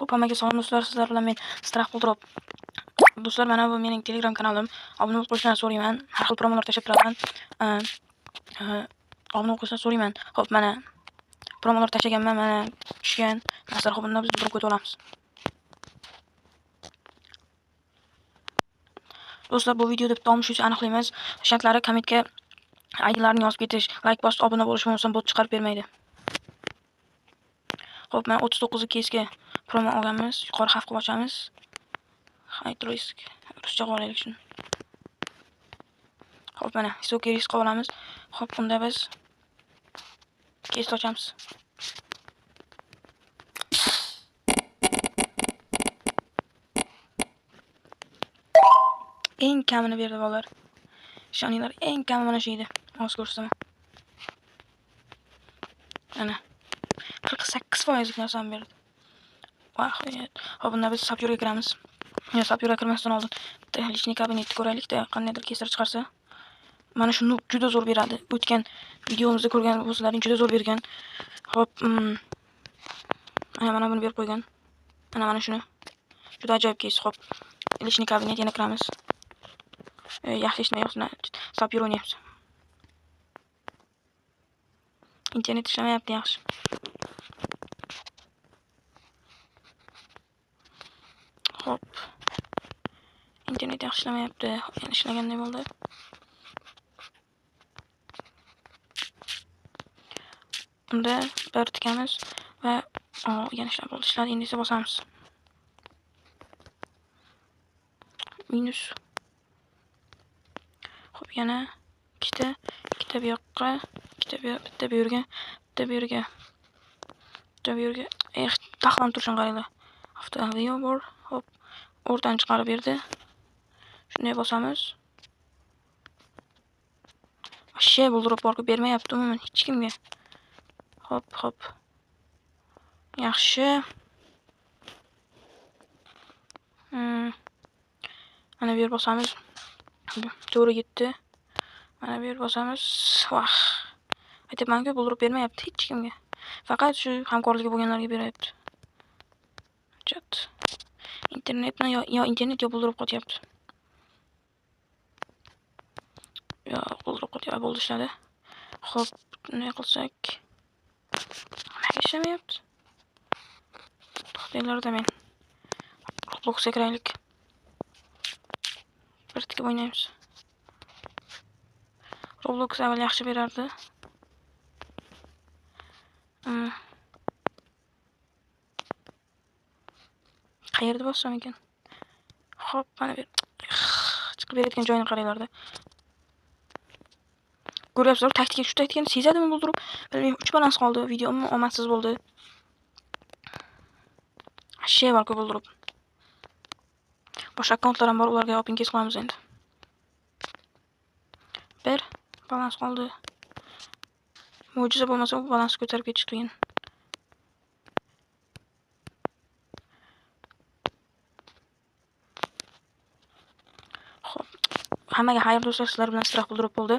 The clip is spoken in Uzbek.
Xo'p, hammaga salom do'stlar, sizlar bilan men Strah Puldrop. Do'stlar, mana bu mening Telegram kanalim. Obuna bo'lib qo'yishlarini so'rayman. Har xil promolar tashlab turaman. Obuna bo'lib qo'yishlarini so'rayman. Xo'p, mana promolar tashlaganman, mana tushgan narsalar. Xo'p, bundan biz drop o'tib olamiz. Do'stlar, bu videoda bitta olmish uchun aniqlaymiz. Shartlari kommentga IDlarini yozib ketish, like bosib obuna bo'lish bo'lmasa bot chiqarib bermaydi. Xo'p, mana 39 keysga promo olganmiz. Yuqori xavf qilib ochamiz. High risk. Ruscha qilib olaylik shuni. Xo'p, mana высокий risk qilib olamiz. Xo'p, unda biz keys ochamiz. Eng kamini berdi bolalar. Ishoninglar, eng kami mana shu edi. Hozir ko'rsataman. Ana 48% narsani berdi. Vahiyat. Xo'p, bunda biz sapyorga kiramiz. Yo, sapyorga kirmasdan oldin bitta личный kabinetni ko'raylik-da, qandaydir kesar chiqarsa. Mana shu noob juda zo'r beradi. O'tgan videomizda ko'rgan bo'lsalaring juda zo'r bergan. Xo'p, mana buni berib qo'ygan. Mana shuni. Juda ajoyib keys. Xo'p, личный kabinet yana kiramiz. Yaxshi ishlamayapti. Sapyor o'ynayapmiz. Internet ishlamayapti yaxshi. Xo'p. Internet yaxshi ishlamayapti. Yana ishlaganday bo'ldi. Unda bir tikamiz va yana ishlab bo'ldi. Ishladi, endi esa bosamiz. Minus. Xo'p, yana ikkita bu yoqqa, ikkita bu yoqqa, bitta bu yerga, bitta bu yerga, bitta bu yerga. Eh, taxlam turishini qaranglar. Avtoavio bor. Xo'p, o'rtani chiqarib berdi. Shunday bosamiz. Вообще buldirib borib bermayapti umuman hech kimga. Xo'p, xo'p. Yaxshi. Mana bu yer bosamiz. To'g'ri ketdi. Mana bu yer bosamiz. Vah. Aytyapman-ku, buldirib bermayapti hech kimga. Faqat shu hamkorligi bo'lganlarga beryapti. Chat. Internetni yo internet yo buldirib qotyapti. Yo buldirib qotyapti, bo'ldi ishladi. Xo'p, nima qilsak? Nimaga ishlamayapti? To'xtanglar-da men. Robloxga kiraylik. Bir tikib o'ynaymiz. Roblox avval yaxshi berardi. Qayerda bossam ekan? Xo'p, mana bu chiqib berayotgan joyini qaranglar-da. Ko'ryapsizlar, taktika, shu taktikani sezadimi buldirib? Bilmayman, 3 balans qoldi. Video umuman omadsiz bo'ldi. Ashe balki buldirib. Boshqa akkauntlar ham bor, ularga open case qilamiz endi. 1 balans qoldi. Mo'jiza bo'lmasa u balans ko'tarib ketish qiyin. Xo'p, hammaga xayr do'stlar, sizlar bilan Strah Puldrop bo'ldi.